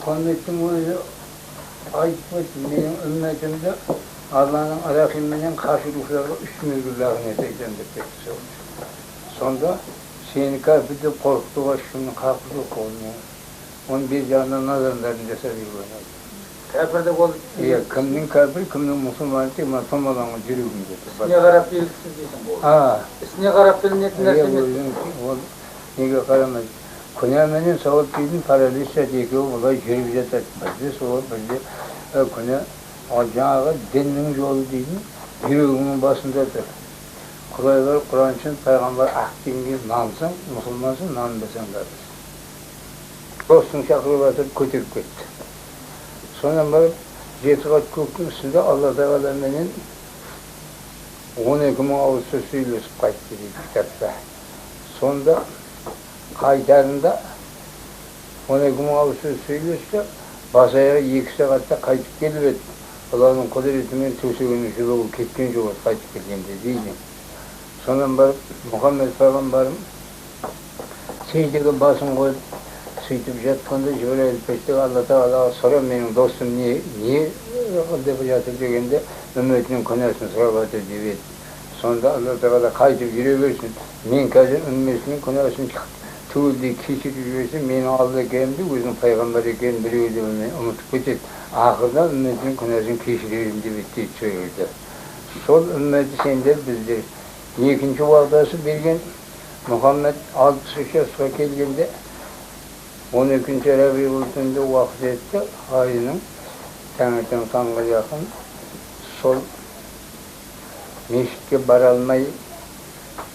Мұхаммедтің өзі айтып өтті, менің үмметімді Алланың рахиміменен қашырушыларға 3 мезгіл лағнет айтамын деп кетті сол. Сонда сені кәпір деп қорқытуға ешкімнің хақы жоқ оның. Оның бер жағынан назарларын жасап жүрген. Кәпір деп ол Иә, кімнің кәпір, кімнің мұсылманы тек мына томалаңғы жүрегінде тұр. Ісіне қарап белгісіз дейсің ғой. Ісіне қарап білінетін нәрсе емес. Ол неге қарамайды? Күнә менен сауап дейтін параллель екеуі бұлай жүріп жатады. Бірде сауап, бірде күнә. Ал жаңағы діннің жолы дейтін жүрегіңнің басында тұр. Құдай бар, Құран шын, пайғамбар ақ дінге нансаң, мұсылмансың, нанбасаң кәпірсің. Достың шақырып жатыр, көтеріп кетті. Сонан барып 7 қат көктің үстінде Алла Тағала менен 12 мың ауыз сөз сөйлесіп қайтты дейді кітапта. Сонда қайтарында 12 мың ауыз сөз сөйлесті, бас аяғы 2 сағатта қайтып келіп еді. Алланың құдіретімен төсегінің жылуы кеткен жоқ еді қайтып келгенде дейді. Сонан барып Мұхаммед пайғамбарым сеждеге басын қойып сөйтіп жатқанда Жібраил періште Алла Тағалаға сұра, менің досым не деп жатыр дегенде үмметінің күнәсін сұрап жатыр деп еді. Сонда Алла Тағала қайтып жүре берсін, мен қазір үмметінің күнәсін түгелдей кешіріп жіберсем, менің Алла екенімді, өзінің пайғамбар екенін біреуі де білмей ұмытып кетеді. Ақырында үмметінің күнәсін кешірерім деп еді дейді сол жерде. Сол үмметі сендер біздер. Екінші уағдасы берген Мұхаммед 63 жасқа келгенде 12 Рабиғул түнде уақыт етті, айының таңертең таңға жақын сол мешітке бара алмай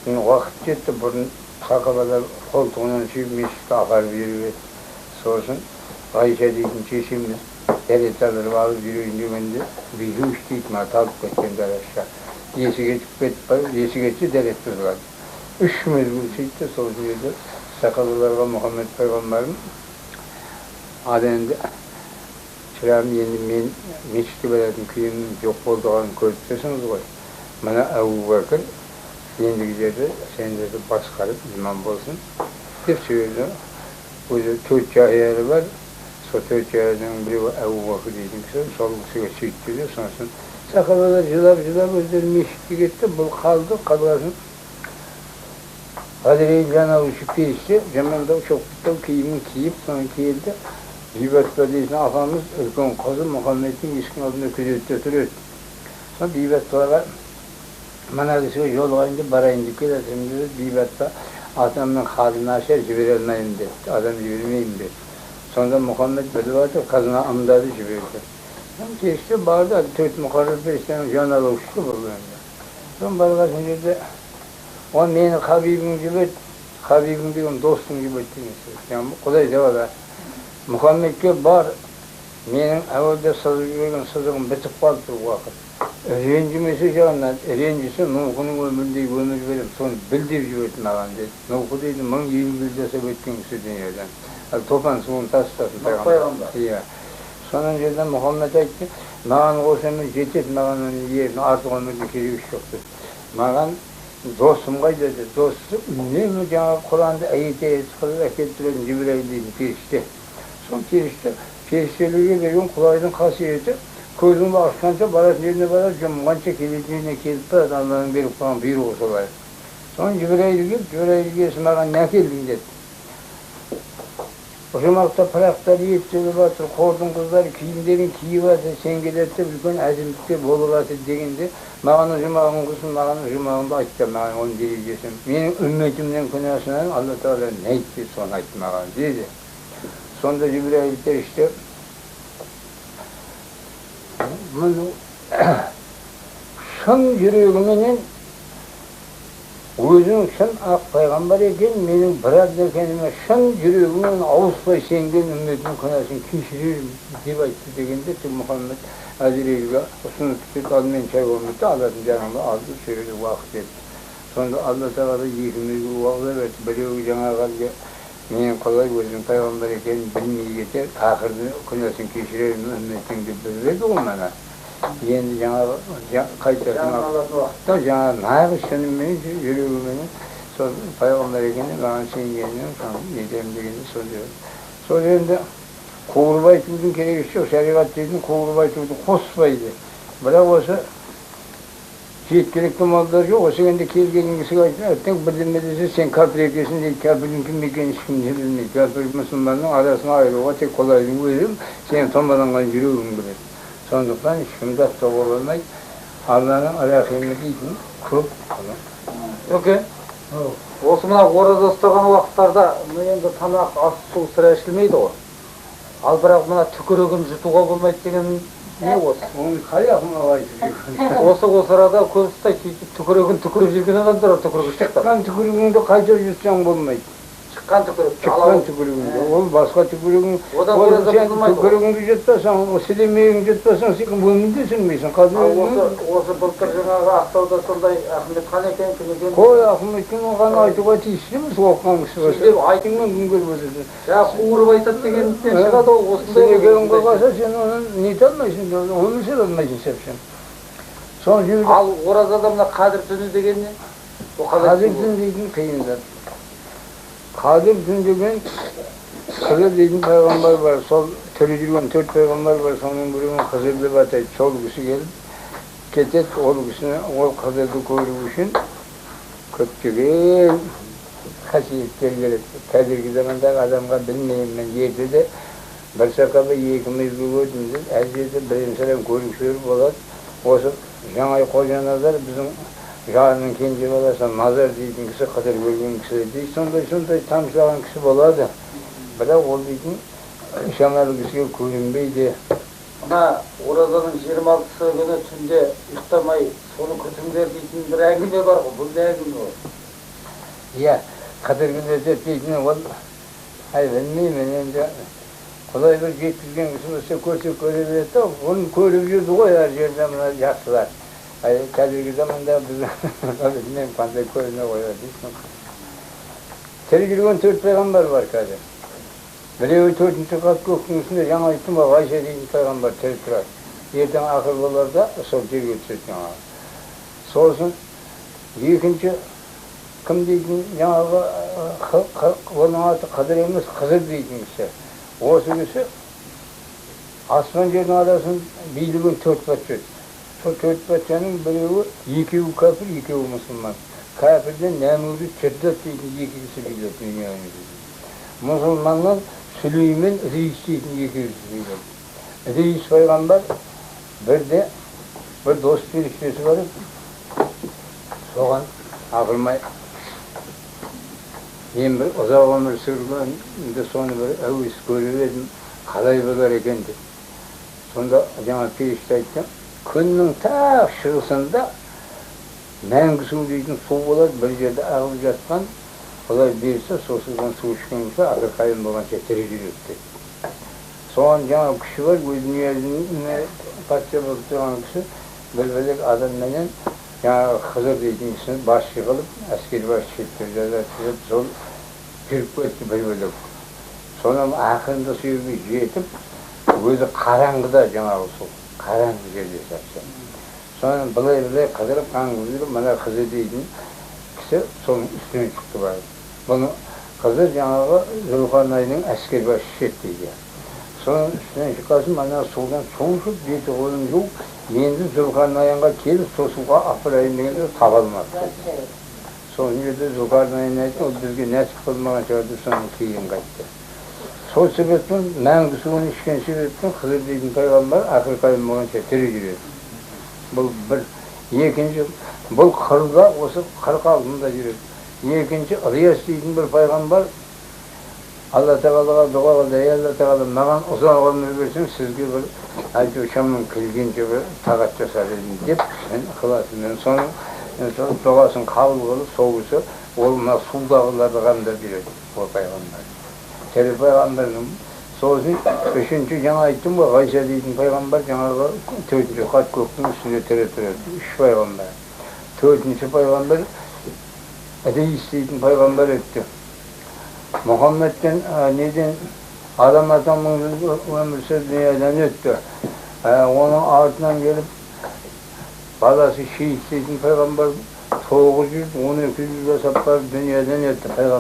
уақыт жетті. Бұрын сахабалар қолтығынан сүйіп мешітке апарып жүріп еді. Сосын Айша дейтін шешеміз дәрет алдырып алып жүрейін дегенде бүйтіп дейді, мына талып кеткен дәрет. Есі кетіп кетіп барып, есі кетсе дәрет бұзылады. 3 мезгіл сөйтті. Сол жерде сахабаларға Мұхаммед пайғамбарым ал енді шырағым, енді мен мешітке баратын күйім жоқ болдығын көріп тұрсыңыз ғой. Мына Әбу Бәкір ендігі жерде сендерді басқарып имам болсын деп сөйледі. Өзі 4 жайы бар. Сол 4 жайының біреуі Әбу Бәкір дейтін кісі, сол кісіге сөйтті де, сосын сахабалар жылап-жылап өздері мешітке кетті. Бұл қалды, қалғасын Әзірейіл жанаушы періште жамандау шоқпыттау киімін киіп, соны келді. Бибатпа дейтін апамыз үлкен қызы Мұхаммедтің есіктің алдында күзетте тұр еді. Соны Бибатпаға мына кісіге жолығайын деп барайын деп келе жатырмын деді. Бибатпа атамның халі нашар, жібере алмаймын деді, адам жібермеймін деді. Сонда Мұхаммед біліп жатыр, қызына ымдады, жіберді. Періште барды, әлі 4 мұқарраб періштенің жан алушысы бұл енді. Соны барған жерде ол мені хабибім жіберді, хабибім деген достым жіберді деген сөз. Яғни Құдай тағала Мұхаммедке бар, менің әуелде сызып жіберген сызығым бітіп қалды уақыт. Ренжімесе жағынан, ренжісе Нухының өміріндей өмір беремін, соны біл деп жіберді маған деді. Нухы дейді 1050 жыл жасап өткен кісі дүниеден. Ал топан суын тастасын пайғамбар. Иә. Сонан жерден Мұхаммед айтты, маған осы өмір жетеді, маған оның артық өмірдің керегі жоқ деді. Маған досым қайда деді. Досы үнемі жаңағы Құранды аят аят қылып әкеліп тұратын Жібраил дейтін періште. Сол періште періштелерге берген Құдайдың қасиеті көзіңді ашқанша баратын жеріне барады, жұмғанша келетін жеріне келіп барады. Алланың беріп қойған бұйрығы солай. Соны Жібраил келіп, Жібраил келсін, маған не әкелдің деді. Ұжымақта пырақтар еттеліп жатыр, қордың қыздары киімдерін киіп жатыр, сен келеді деп үлкен әзімдіктер болып жатыр дегенде, маған ұжымағың құрсын, маған ұжымағыңды айт та, маған оның дәрежесін, менің үмметімнің күнәсінен Алла Тағала не айтты, соны айт маған деді. Сонда Жібраил періште мұны шын жүрегіменен өзің шын ақ пайғамбар екен, менің біразда екеніме шын жүрегімен ауыспай сенген үмметінің күнәсін кешірермін деп айтты дегенде, Мұхаммед Әзірейілге ұсыныс түседі, ал мен шай болмаса алатын жаныңды алды, сол жерде уақыт етті. Сонда Алла Тағала екі мезгіл уағда берді. Біреуі жаңағы әлгі мен қалай өзің пайғамбар екенін білмей кетер, ақырды күнәсін кешірермін үмметің деп білдірді ғой мана. Енді жаңағы қайтатын уақытта жаңағы нағыз шынымен жүрегіменен сол пайғамбар екеніне маған сенгенінен соны нетемін дегенде сол жерде. Сол енді Қуырып айтудың керегі жоқ, шариғат дейтін қуырып айтуды қоспайды. Бірақ осы жеткілікті малдар жоқ, осы енді келген кісіге айтады, бірдеме десе, сен кәпір екенсің дейді. Кәпірдің кім екенін ешкім де білмейді. Кәпір мұсылманның арасын айыруға тек Құдайдың өзі, сенің томаланған жүрегің біледі. Сондықтан ешкімді аттауға болмайды. Алланың рахимі дейтін көп. Өке, осы мына ораза ұстаған уақыттарда енді тамақ, ас, су сірә ішілмейді ғой. Ал бірақ мына түкірігін жұтуға болмайды деген не осы? Оны қай ақымақ айтып жүрген? Осы арада көп ұстайды, сөйтіп түкірігін түкіріп жүрген адамдар бар, түкірігі шықты. Шыққан түкірігіңді қайта жұтсаң болмайды. Шыққан түкірік. Шыққан түкірігіңді. Ол басқа түкірігің. Одан Ол ораза сен бұзылмайды ғой. түкірігіңді жұтпасаң, сілемегіңді жұтпасаң, сен өмірде сүрмейсің. Ал осы былтыр жаңағы Ақтауда сондай Ахметхан екен, кім екен? Қой, Ахметхан оған айтуға тиісті емес, оқыған кісі болса. Сөйтіп Айтыңмен күн көріп отырсың. Жаңағы қуырып айтады дегенден шығады ғой, осындай. Сілегенің қойғаса, сен оны нете алмайсың, өмір сүре алмайсың совсем. Соны жерде Ал оразада мына Қадір түні деген не? Ол қалай? Қадір түн дейтін қиын зат. Қадір түн деген Қызыр дейтін пайғамбар бар, сол тірі жүрген 4 пайғамбар бар, соның біреуін Қызыр деп атайды. Сол кісі келіп кетеді, ол кісіні, ол Қызырды көру үшін көптеген қасиеттер керек. Қазіргі замандағы адамға білмеймін мен, ертеде бір сақалы екі мезгіл көрдім деп, әр жерде бірен-саран көрушілер болады. Осы Жаңай Қожаназар біздің жарының кенже баласы Назар дейтін кісі Қыдыр көрген кісі дейді. Сондай тамшылаған кісі болады. Бірақ ол дейтін шамалы кісіге көрінбейді. Мына оразаның 26-сы күні түнде ұйықтамай соны күтіңдер дейтін бір әңгіме бар ғой. Бұл не әңгіме ол? Иә, Қыдыр күні өтеді дейтін ол, әй, білмеймін енді. Құдай бір жеткізген кісі болса, көрсе көре береді да, оны көріп жүрді ғой әр жерде мына жақсылар. Әй, қазіргі заманда біз білмеймін қандай көріне қояды дейсің. Тірі жүрген 4 пайғамбар бар қазір. Біреуі 4-ші қат көктің үстінде, жаңа айттым ғой, Ғайша дейтін пайғамбар тірі тұрады. Ертең ақыр боларда сол жерге түседі жаңағы. Сосын екінші кім дейтін жаңағы, оның аты Қыдыр емес, Қызыр дейтін кісі. Осы кісі аспан жердің арасын билеген 4 патша еді. Сол 4 патшаның біреуі, екеуі кәпір, екеуі мұсылман. Кәпірден Нәмрут, Шеддат дейтін екі кісі биледі дүнияның жүзін. Мұсылманнан Сүлеймен, Рейс дейтін екі кісі биледі. Рейс пайғамбар бірде бір дос періштесі бар еді. Соған ақылмай, мен бір ұзақ өмір сүргенде соны бір әуес көріп едім, қалай болар екен деп. Сонда жаңа періште айтты, күннің тақ шығысында мәңгі су дейтін су болады, бір жерде ағып жатқан, Құдай берсе, сол судан су ішкен кісі ақыр қайым болғанша тірі жүреді деп. Соған жаңа күші бар, өз дүниесіне патша болып тұрған кісі бір бөлек адамменен жаңағы Қызыр дейтін кісіні басшы қылып, әскер басшы етіп жазады, сол жүріп кетті бір бөлек. Сонан ақырында сол жерге жетіп, өзі қараңғыда жаңағы сол, қараңғы жерде совсем. Сонан былай-былай қыдырып, қаңғып жүріп, мына Қызыр дейтін кісі соның үстінен шықты барып. Бұны Қызыр жаңағы Зүлқарнайның әскер басшысы еді дейді. Соның үстінен шыққасын мына судан су ішіп, беті қолын жуып, енді Зүлқарнайынға келіп, сол суға апарайын дегенде таба алмады. Сол жерде Зүлқарнайын айтты, ол бізге нәсіп болмаған шығар деп соның кейін қайтты. Сол себептен мәңгі суын ішкен себептен Қызыр дейтін пайғамбар ақыр қайым болғанша тірі жүреді. Бұл бір. Екінші, бұл қырда осы қырық алдында жүреді. Екінші, Ілияс дейтін бір пайғамбар Алла Тағалаға дұға қылды, ей Алла Тағала, маған ұзақ өмір берсең, сізге бір әйтеуір шамам келгенше бір тағат жасар едім деп, мен ықыласымен соның сол дұғасын қабыл қылып, сол кісі ол мына судағыларды қамдап жүреді, ол пайғамбар. Тірі пайғамбардың. Сосын үшінші, жаңа айттым ғой, Ғайша дейтін пайғамбар жаңағы 4-ші қат көктің үстінде тірі тұрады. 3 пайғамбар. 4-ші пайғамбар Рейс дейтін пайғамбар өтті. Мұхаммедтен, неден Адам ата мың жыл өмір сүріп дүниеден өтті. Оның артынан келіп баласы Шейіт дейтін пайғамбар 912 жыл жасап барып дүниеден өтті пайғамбар.